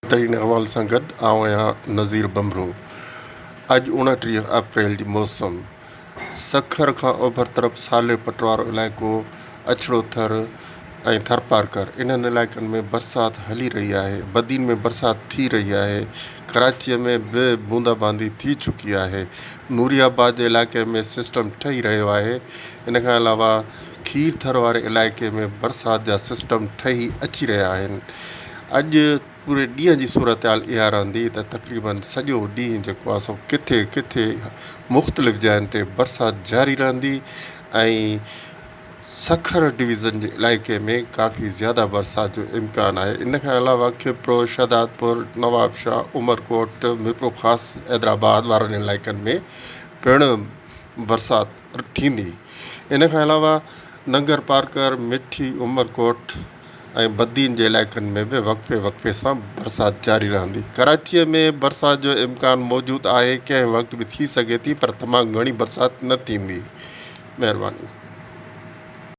ترين احوال سان گڏ آئون آهيان نذير ڀنڀرو. اڄ 29 اپريل جي موسم سکر کان اوڀر طرف صالح پٽ وارو علائقو، اڇڙو ٿر ۽ ٿرپارڪر انهن علائقن ۾ برسات هلي رهي آهي. بدين ۾ برسات ٿي رهي آهي. ڪراچيء ۾ به بوندا باندي ٿي چڪي آهي. نوري آباد جي علائقي ۾ سسٽم ٺهي رهيو آهي. ان کان علاوه کير ٿر واري علائقي ۾ برسات جا سسٽم ٺهي اچي رهيا آهن. اڄ پوري ڏينهن جي صورتحال اها رهندي ته تقريبن سڄو ڏينهن جيڪو آهي سو ڪٿي ڪٿي مختلف جاين تي برسات جاري رهندي ۽ سکر ڊويزن جي علائقي ۾ ڪافي زياده برسات جو امڪان آهي ان کان علاوه کپرو شهدادپور نوابشاهه عمرڪوٽ ميرپورخاص حيدرآباد وارن علائقن ۾ پڻ برسات ٿيندي ان کان علاوه ننگرپارڪر مٺي عمرڪوٽ ۽ بدين جي علائقن ۾ به وقفي وقفي سان برسات جاري رهندي. ڪراچيء ۾ برسات جو امڪان موجود آهي، ڪنهن وقت به ٿي سگهي ٿي پر تمام گهڻي برسات نه ٿيندي. مهرباني.